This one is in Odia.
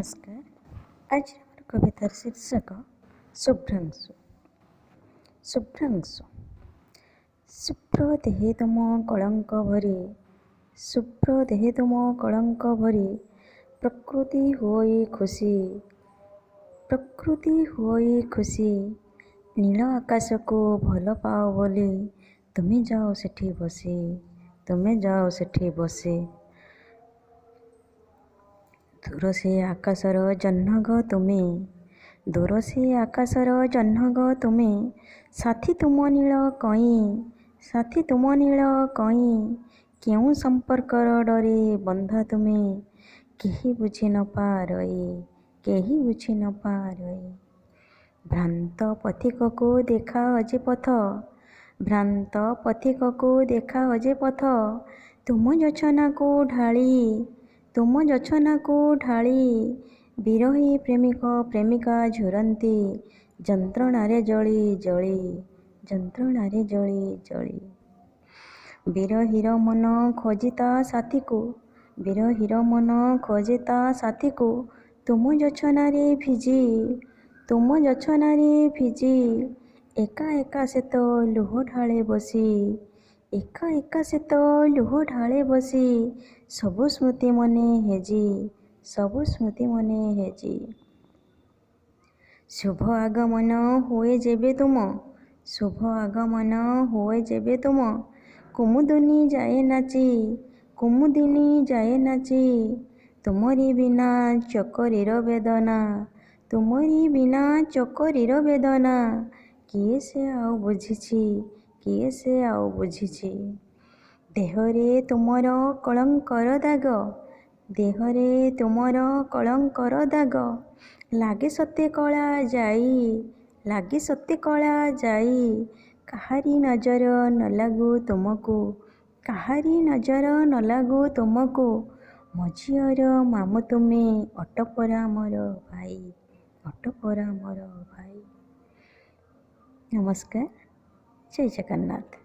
ନମସ୍କାର। ଆଜିର ଆମର କବିତାର ଶୀର୍ଷକ ଶୁଭ୍ରାଂଶୁ। ଶୁଭ୍ରାଂଶୁ। ଶୁଭ୍ର ଦେହେ ତୁମ କଳଙ୍କ ଭରି, ଶୁଭ୍ର ଦେହେ ତୁମ କଳଙ୍କ ଭରି, ପ୍ରକୃତି ହୁଅଇ ଖୁସି, ପ୍ରକୃତି ହୁଅଇ ଖୁସି। ନୀଳ ଆକାଶକୁ ଭଲ ପାଅ ବୋଲି ତୁମେ ଯାଅ ସେଠି ବସି, ତୁମେ ଯାଅ ସେଠି ବସି। ଦୂର ସେ ଆକାଶର ଜହ୍ନ ଗୋ ତୁମେ, ଦୂର ସେ ଆକାଶର ଜହ୍ନ ଗୋ ତୁମେ, ସାଥୀ ତୁମ ନୀଳ କଇଁ, ସାଥୀ ତୁମ ନୀଳ କଇଁ। କେଉଁ ସମ୍ପର୍କର ଡୋରେ ବନ୍ଧା ତୁମେ, କେହି ବୁଝି ନ ପାରଇ, କେହି ବୁଝି ନ ପାରଇ। ଭ୍ରାନ୍ତ ପଥିକକୁ ଦେଖାଅ ଯେ ପଥ, ଭ୍ରାନ୍ତ ପଥିକକୁ ଦେଖାଅ ଯେ ପଥ, ତୁମ ଜୋଛନାକୁ ଢାଳି, ତୁମ ଜୋଛନାକୁ ଢାଳି। ବିରହୀ ପ୍ରେମିକ ପ୍ରେମିକା ଝୁରନ୍ତି ଯନ୍ତ୍ରଣାରେ ଜଳି ଜଳି, ଯନ୍ତ୍ରଣାରେ ଜଳି ଜଳି। ବିରହୀର ମନ ଖୋଜେ ତା ସାଥୀକୁ, ବିରହୀର ମନ ଖୋଜେ ତା ସାଥୀକୁ, ତୁମ ଜୋଛନାରେ ଭିଜି, ତୁମ ଜୋଛନାରେ ଭିଜି। ଏକା ଏକା ସେ ତ ଲୁହ ଢାଳେ ବସି, ଏକା ଏକା ସେ ତ ଲୁହ ଢାଳେ ବସି, ସବୁ ସ୍ମୃତି ମନେ ହେଜି, ସବୁ ସ୍ମୃତି ମନେ ହେଜି। ଶୁଭ ଆଗମନ ହୁଏ ଯେବେ ତୁମ, ଶୁଭ ଆଗମନ ହୁଏ ଯେବେ ତୁମ, କୁମୁଦିନୀ ଯାଏ ନାଚି, କୁମୁଦିନୀ ଯାଏ ନାଚି। ତୁମରି ବିନା ଚକରୀର ବେଦନା, ତୁମରି ବିନା ଚକରୀର ବେଦନା, କିଏ ସେ ଆଉ ବୁଝିଛି, କିଏ ସେ ଆଉ ବୁଝିଛି। ଦେହରେ ତୁମର କଳଙ୍କର ଦାଗ, ଦେହରେ ତୁମର କଳଙ୍କର ଦାଗ, ଲାଗେ ସତେ କଳା ଯାଇ, ଲାଗେ ସତେ କଳା ଯାଇ। କାହାରି ନଜର ନ ଲାଗୁ ତୁମକୁ, କାହାରି ନଜର ନ ଲାଗୁ ତୁମକୁ, ମୋ ଝିଅର ମାମୁଁ ତୁମେ ଅଟ ପରା ମୋର ଭାଇ, ଅଟ ପରା ମୋର ଭାଇ। ନମସ୍କାର, ଜୟ ଜଗନ୍ନାଥ।